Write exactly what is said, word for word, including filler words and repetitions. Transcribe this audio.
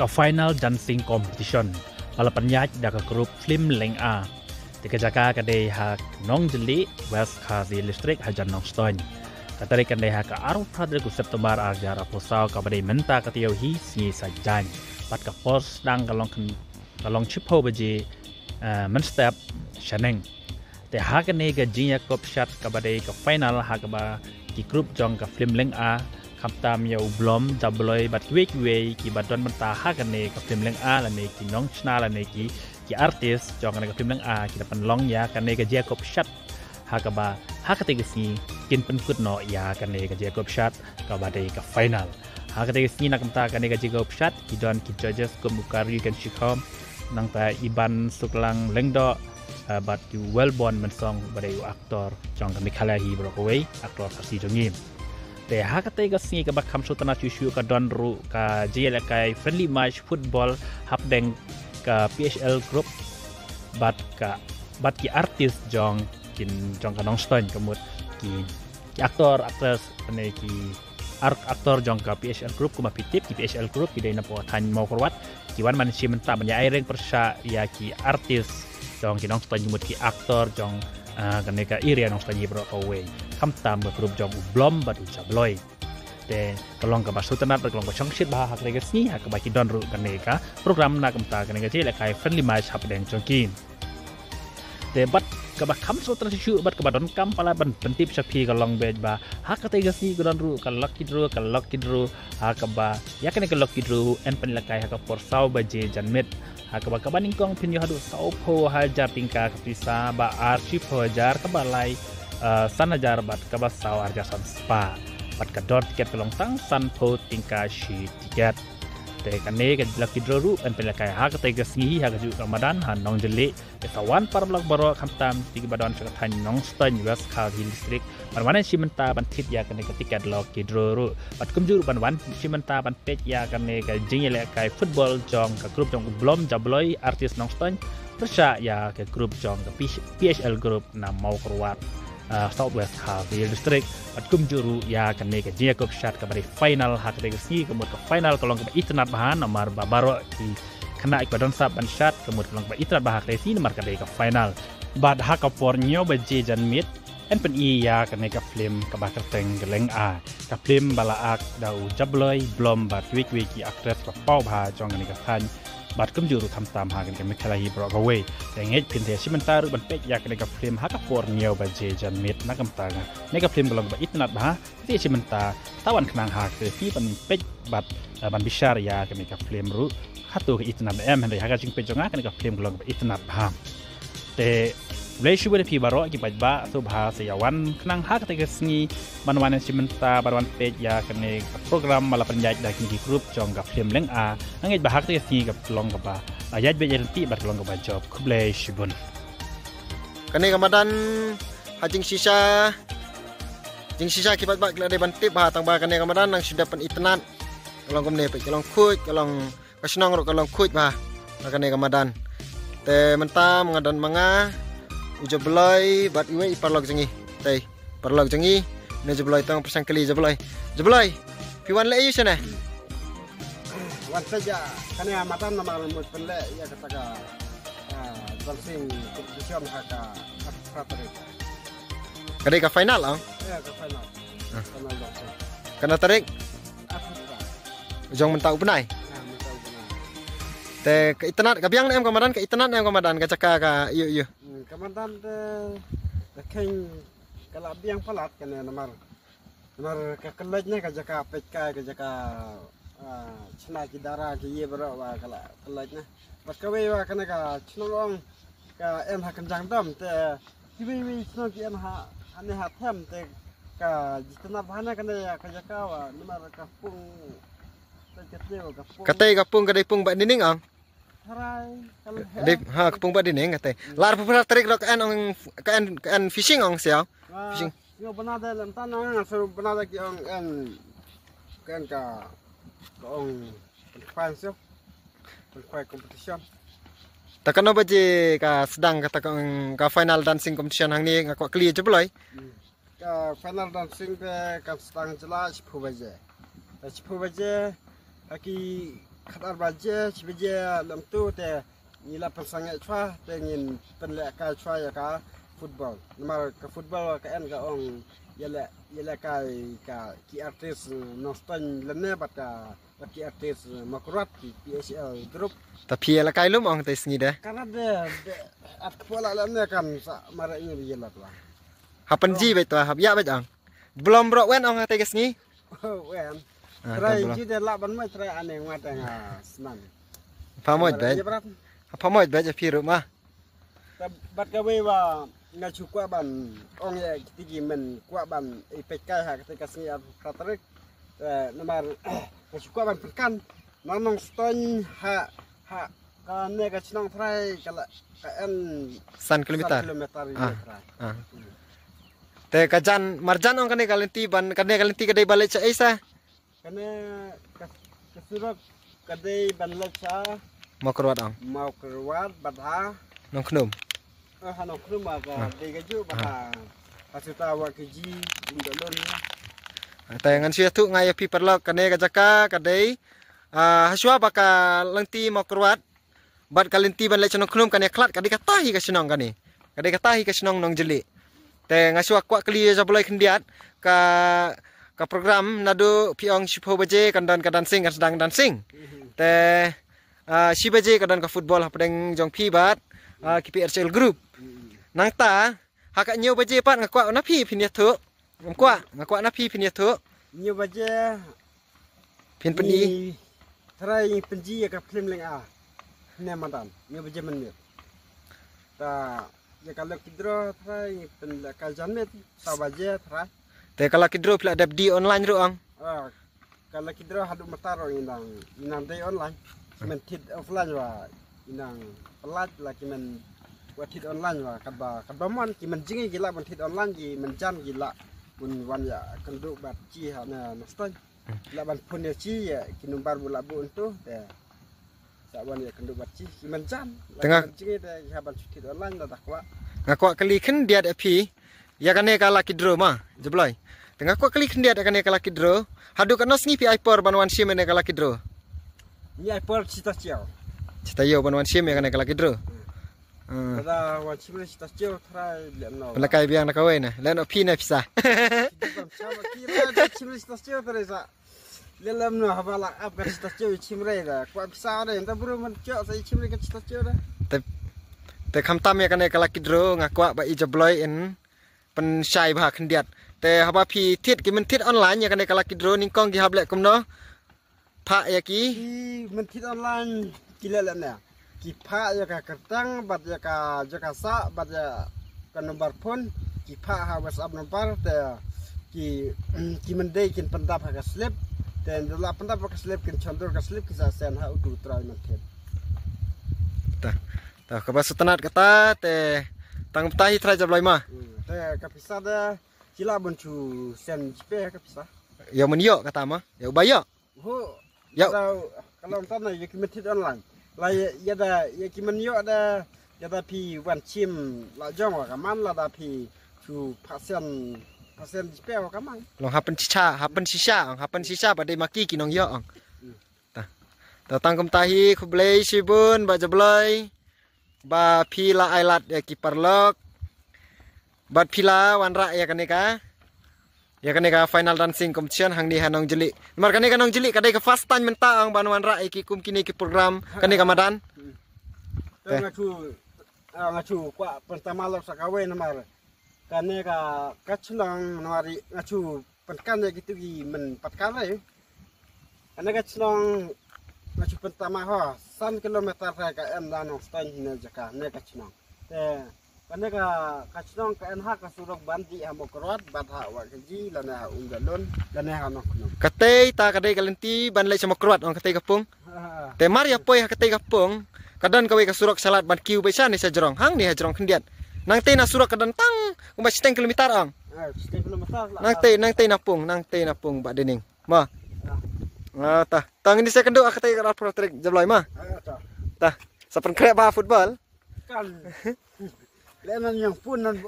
Ka final dancing competition ba la pynïaid da ka group Film Leng A. Te ka jaka ka dei ha Nongjylli, West Khasi District, hajan Nongstoiñ. Ka tarik ka dei ha ka arphew phra tarik u September arhajar arphew saw, kaba dei mynta ka taïew hi, sngi Saitjaiñ. Bad ka por sdang ka long kyn-, ka long shiphew baje, eh, mynstep shaneng. Te ha kane ka jingïakob shad kaba dei ka final, ha kaba ki group jong ka Film Leng A, khamtam ïa u Blom Jabloi bad kiwei kiwei kiba don bynta ha kane ka Film Leng A, lane ki nongshna lane ki, ki artist jong kane ka Film Leng A, ki da pynlong ïa kane ka jingïakob shad, ha kaba ha kata ka sngi kin pynkut noh ïa kane ka jingïakob shad kaba dei ka final. Ha kata ka sngi, na ka bynta kane ka jingïakob shad, ki don ki judges kum u Kari Kan Shikhom, nangta Iban Suklang Lyngdoh, eh, bad u Wellborn Mynsong, ba dei u aktor jong ka Meghalaya hi baroh kawei, aktor Khasi jong ngi. Te ha kata ka sngi kaba kham sngewtynnat shuh shuh, ka don ruh ka jingïalehkai friendly match football hapdeng ka P H L group bad ka, bad ki artist jong kin, jong ka Nongstoiñ, ka mut ki, ki aktor, actress, ne ki ar-, aktor jong ka P H L group, kumba phi tip, ki P H L group ki dei na poh thaiñ Mawkyrwat. Ki wan man shi mynta ban ïa ai reng pyrshah ïa ki artist jong ki Nongstoiñ, ki mut ki aktor jong, ah, kane ka area Nongstoiñ hi baroh kawei, khamtam ka group jong u Blom bad u Jabloi. Te ka long kaba sngewtynnat bad ka long ba shongshit bha ha kane ka sngi, ha kaba ki don ruh kane ka program, na ka bynta kane ka jingïalehkai friendly match hapdeng jong ki. Te bad kaba kham sngewtynnat shuh shuh bad kaba donkam palat ban pyntip sha phi ka long beit ba ha kata ka sngi ka don ruh ka lucky draw, ka lucky draw, ha kaba ïa kane ka lucky draw yn pynïalehkai ha ka por saw baje janmiet. Ha kaba, kaba nyngkong phin ïoh haduh sawphew hajar tyngka ka pisa, ba ar shiphew hajar, kaba lai, eh, san hajar, bad kaba saw ar hajar san spah. Bad ka dor tiket ka long tang sanphew tyngka shi tiket. Te kane ka lucky draw ruh yn pynïalehkai ha kata ka sngi, ha kajuh ka madan, ha Nongjylli. Te sa wan paralok baroh, khamtam ïa kiba don sha ka thaiñ Nongstoiñ, West Khasi Hills District, ban wan shi mynta ban thied ïa kane ka tiket lucky draw ruh. Bad kumjuh ruh ban wan shi mynta ban peit ïa kane ka jingïalehkai football jong ka group jong u Blom Jabloi, artist Nongstoiñ, pyrshah ïa ka group jong ka P H, P H L group na Mawkyrwat, ah, South West Khasi Hills District. Bad kumjuh ruh ïa kane ka jingïakob shad kaba dei final ha kata ka sngi, ka mut ka final ka long kaba itynnad bha, namar ba baroh ki khynnah kiba don sap ban shad, ka mut ka long kaba itynnad bha ha kata ka sngi namar ka dei ka final. Bad ha ka por hynñiew baje janmiet yn pyni ïa kane ka film kaba kyrteng Ka Leng A. Ka film ba la act da u Jabloi, Blom bad kiwei kiwei ki actress ba paw bha jong kane ka thaiñ, bad kumjuh ruh khamtam ha kane ka Meghalaya hi baroh kawei. Te ngeit phin sa ïa shi mynta ruh ban peit ïa kane ka film ha ka por hynñiew baje janmiet, na ka bynta kane ka film ka long kaba itynnad bha. Te shi mynta sa wan khnang ha kane ka sngi ban peit bad, eh, ban bishar ïa kane ka film ruh hato ka itynnad ne em, hynrei ha ka jingpeit jong nga kane ka film ka long kaba itynnad bha. Te khublei shibun ïa phi baroh ki paidbah, sngewbha sa ïa wan khnang ha kata ka sngi ban wan ïa shi mynta ban wan peit ïa kane ka program ba la pynïaid da kine ki group jong ka film Leng A. Nga ngeit ba ha kata ka sngi ka long kaba, ah, ïaid beit ïaid ryntih bad ka long kaba jop. Khublei shibun. Kane ka madan ha jingshisha, jingshisha ki paidbah ki la dei ban tip bha, tang ba kane ka madan nang shu dep pynitynnad. Ka long kumne, peit, ka long khuid, ka long ka shnong ruh ka long khuid bha ha kane ka madan. Te mynta nga don ma nga, u Jabloi bad iwei i paralok jong ngi. Te paralok jong ngi, une u Jabloi, tang pyrshang kylli Jabloi. Jabloi, phi wan leh aïu shane? Wan peit ïa kane ka madan namar mut pynleh ïa kata ka, ah, dancing competition ha ka, ha ka Ka dei ka final, ah? Ïa, ka final. Ah. Final dancing. Katno tarik? Arphew phra. Jong mynta u bnai? Ïa, mynta u bnai. Te ka itynnad, ka biang ne em ka madan, ka itynnad ne em ka madan, ka jaka ka ïu ïu. Hmm, ka madan te, te kheiñ ka la biang palat kane namar. Namar ka kylloit ne ka jaka peit kai, ka jaka, ah, shna ki dara ki ïa baroh ba ka la kylloit ne. Bad kawei ba kane ka shnong ong ka em ha kynjang dam te kiwei wei shnong ki em ha, hane ha them te ka jitynnad bha ne kane ka jaka ba namar ka pung te ka tiew ka pung. Katei ka pung ka dei pung ba nining ong? Tharai, ka leh. Dei, ha, ka pung ba nining katei. La arphew phra tarik ruh ka en ong, ka en, ka en fishing ong siaw. Fishing. Nga bna da lem tan nga shu bna da ki ong en, ki ong ka, ka ong pynkhwai shu. Pynkhwai competition. Ta kano baje ka sdang kata ka ong ka final dancing competition hangne, nga kwah kylli Jabloi. Hmm. Ka final dancing te kan sdang jylla shiphew baje. Shiphew baje ha ki Khatar baje, shi baje lem tu te ngi la pynsangeh chwa te ngin pynlehkai chwa ïa ka football. Namar ka football ka en ka ong ïa leh ïa lehkai ka ki artist Nongstoiñ lane bad ka bad ki artist Mawkyrwat ki P H L group. Ta phi ïa lehkai lum ong te sngi de. Ka rat de de at kpoh la lane kan sa mare ngi ïa la twa. Hapan ji bad twa hap ïa bad ong. Blom bro wen ong te ka sngi. Wen. Ah, trai ta bro. Ji de la ban mai trai ane ngwa tang snan. Phamoj bad. Phamoj bad phi ruh ma. Bad kawei wa nga shu kwah ban ong ïa kiti ki men kwah ban i peit kai ha kati ka sngi ar phew phra tarik. Namar nga shu kwah ban pynkan na Nongstoiñ ha ha kane ka shnong trai ka la ka en san kilometer. San kilometer. Ah. Te ka jan marjan ong kane ka lynti ban kane ka lynti ka dei ba leit sha ei sa. Kane ka surok ka dei ban leit sha Mawkyrwat ong. Mawkyrwat bad ha Nongkhnum. Ha Nongkhnum ka dei ka ju bad ha suta wa ka ji indalon. Te ngan shu ïathuh nga ïa phi paralok kane ka jaka ka dei ha shuwa ba ka lynti Mawkyrwat. Bad ka lynti ban leit sha Nongkhnum kane khlad ka dei kata hi ka shnong kane. Ka dei kata hi ka shnong Nongjylli. Te nga shu kwah kylli ïa Jabloi khyndiat ka ka program naduh phi ong shiphew baje kan don ka dancing kan sdang dancing. Te shi baje ka don ka football hapdeng jong phi bad ki P H L group. Nangta ha ka hynñiew baje pat nga kwah na phi phin ïathuh. Nga kwah nga kwah na phi phin ïathuh. Hynñiew baje phin pyni. Trai pynji ïa ka phlim leng a ne madan hynñiew baje mynmiet. Ta ïa ka lucky draw trai pynleh ka janmiet saw baje trai. Te ka lucky draw phi la dep die online ruh ong. Ka lucky draw haduh mynta ruh ngi nang ngi nang die online. Ki men thied offline wa ngi nang pynlait la ki men wa thied online wa katba katba mon ki men jngi ki lah ban thied online ki men jan ki lah bun wan ïa kynduh bad ki ha na Nongstoiñ. Lah ban phone ïa ki ïa ki number bu lah bu untu te. Sa wan ïa kynduh bad ki ki men jan. Tengah. Ki men jngi te ki ha ban thied online da da kwah. Nga kwah kylli khyndiat ïa phi. Ïa kane ka lucky draw ma Jabloi. Te nga kwah kylli khyndiat ïa kane ka lucky draw. Haduh katno sngi phi ai por ban wan shim ïa kane ka lucky draw. Ngi ai por chita chiaw. Chita ïew ban wan shim ïa kane ka lucky draw. Kada wan shim re chita chiaw trai leh no. Pynlehkai biang na kawei na leh no phi na pisa. Chita chiaw trai sa. Leh lem no haba la ap ka chita chiaw chim re da kwah pisa re ta bru man chiaw sa chim re ka chita chiaw da. Te te khamtam ïa kane ka lucky draw nga kwah ba i Jabloi in pynshai bha khyndiat. Te haba phi thied ki men thied online ïa kane ka lucky draw nyngkong ki hap leh kumno. Phah ïa ki. Ki men thied online ki leh leh ne ki phah ïa ka kyrteng bad ïa ka jaka sah bad ïa ka number phone ki phah ha WhatsApp number te ki ki men dei kin pyndap ha ka slip te nda la pyndap ha ka slip kin chondur ka slip ki sa send ha utu u trai men thied. Ta ta kaba sngewtynnat kata te tang bta hi trai Jabloi ma. Te ka pisa de ki lah ban chu send GPay ka pisa. Ïa men ïoh kata ma ïa u ba ïoh. Ho. Ïa. Ka long tan ïa ki men thied online. La ïa da ïa ki men ïoh da ïa da phi wan chim la jong wa ka man la da phi chu phasen phasen dispe wa ka man. Long hapen shisha hapen shisha ong hapen shisha ba dei ma ki ki nong ïoh ong. Ta ta tang kumta hi khublei shibun ba Jabloi. Ba phi la ai lad ïa ki paralok. Bad phi la wanrah ïa kane ka ïa kane ka final dancing competition hangne ha Nongjylli. Namar kane ka Nongjylli ka dei ka first time mynta ong ban wanrah ïa ki kum kine ki program kane ka madan. Te nga chu nga chu kwah pynta malok sa kawei namar kane ka ka chnong namar nga chu pynkan ïa kitu ki men pat kan re. Kane ka chnong nga chu pynta ma ho san kilometer ka ka em da Nongstoiñ ne jaka ne ka chnong. Te kane ka ka chnong ka en ha ka surok ban dih ha Mawkyrwat bad ha Wahkaji lane ha Umdalun lane ha Nongkhnum. Katei ta ka dei ka lynti ban leit sha Mawkyrwat ong katei ka pung. Te mar ïa poi ha katei ka pung ka don kawei ka surok shalat ban kiew beit sha ne sha jrong hangne ha jrong khyndiat. Nangtei na surok ka don tang kumba shiteng kilometer ong. Nangtei nangtei na pung nangtei na pung ba dening. Ma. Ah ta. Tang ini saya kenduk ah katei ka arphew tarik Jabloi ma. Ta. Sa pynkhreh ba football. Kan. Leh nan yang pun nan